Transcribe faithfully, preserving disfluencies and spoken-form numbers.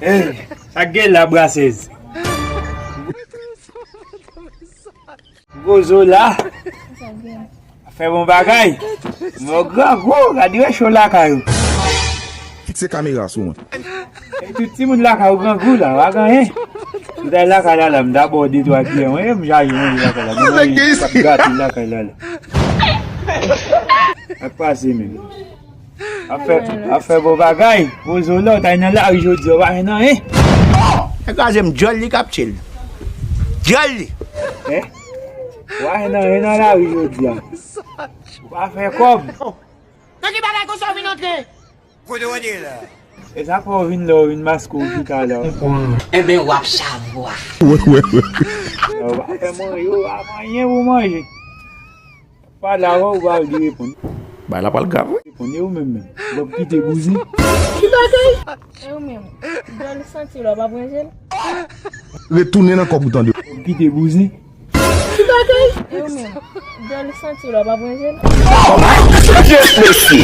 Hey, sa k gen la, brasèz? Gwo zo la. Sa k gen? Fè bon bagay. Mwen grangou, gade wè cho lakay ou. Fikse kamera sou mwen. E tout timoun lakay ou grangou la, w a ganyen. M t al lakay Lala, m dabò de twa kiyè, mwen, m chaje manje lakay la. Mwen manje pat gate lakay Lala. Sa k pase menm? Ap fè, ap fè bon bagay. Poze w la, w ta nan lari jodi a, w pa jwenn anyen. E kraze m, djòl li k ap tchil. Djòl li. Hein? W pa jwenn anyen nan lari jodi a. W pa fè kòb. Nan ki bagay konsa w vin antre? Kote w ye la? E sa fè w vin la, w vin maske w chita la. Enben, w ap savwa. Wi, wi, wi. Ou pa fè manje, ou pa manyen pou manje. Pa la, ou pa di reponn. Bay la pral grav, wi. Reponn, e ou menm menm. W ap kite bouzen. Ki bagay? E ou menm? Djòl santi la, w pa pran jel? Retounen nan kòb ou tande. W ap kite bouzen. Ki bagay? E ou menm? Djòl santi la, w pa pran jel? Yes, mesye.